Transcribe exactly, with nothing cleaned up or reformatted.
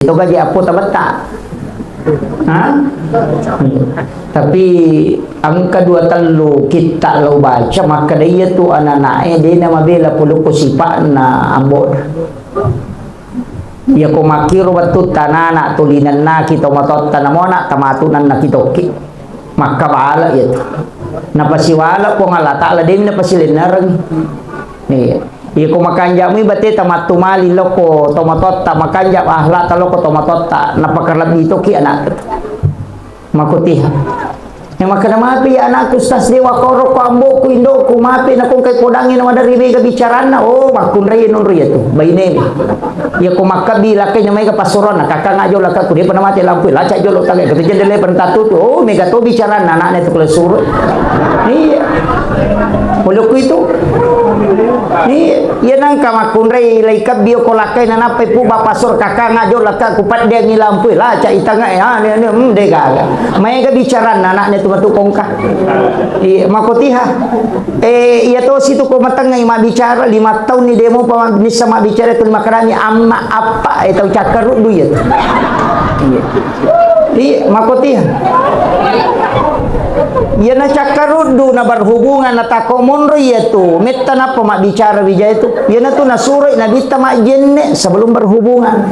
Toga je appo tabetta. Ha? Tapi engka dua tellu kitta lao baca, makkeda iya tu ananae de na mabela polokko sipa'na ambo. Iya ko makkiro wettu tanana tulinennaki tomatotta namona tamatu nannaki tokki. Makkabala iya tu. Napasiwala Puang Allah Ta'ala, de'mi napasilennereng. Iya. Iya ko makanja'mi bateta mattumali lokko tomatotta, makanja akhlakta lokko tomatotta, napakalebbi tokki anakta. Makotiha. Yang makkeda mapi ya anakku, Ustaz, dewa korokko, amboku, indoku, mapi nakongkai podangi na maderri mega bicaranna. Oh, makkunrai nonro iya tu. Bainemi. Iya ko makkabbi lakkai na maega passuroanna, kakang ajo lakkaku, depa namate lampu, laca jolo tangai, kata jendela perentatu tu. Oh, mega to bicaranna anakna tu kalau suruh. Iya. Polokku itu. Iya, iya nangka makkunrai lai kabbi ko lakkai na nappai pu bapak sur kakang ajo lakkaku paddeangi lampu, laca itangai, ane, ane, hmm, de gaga. Maega bicaranna anakna tu matu kongka. Iya, makotiha. Eh, iya tosi tu ko matengngai mabbicara, lima taunni demopa nissa mabbicara tu makkedani amma appa, eh, tau cakkaruddu iya tu. Iya. Iya, makotiha. Iya na cakkaruddu na berhubungan na tako monro iya tu. Metta nappa mabbicara wijaya tu. Iya na tu nasuroi nabitta majjenne sebelum berhubungan.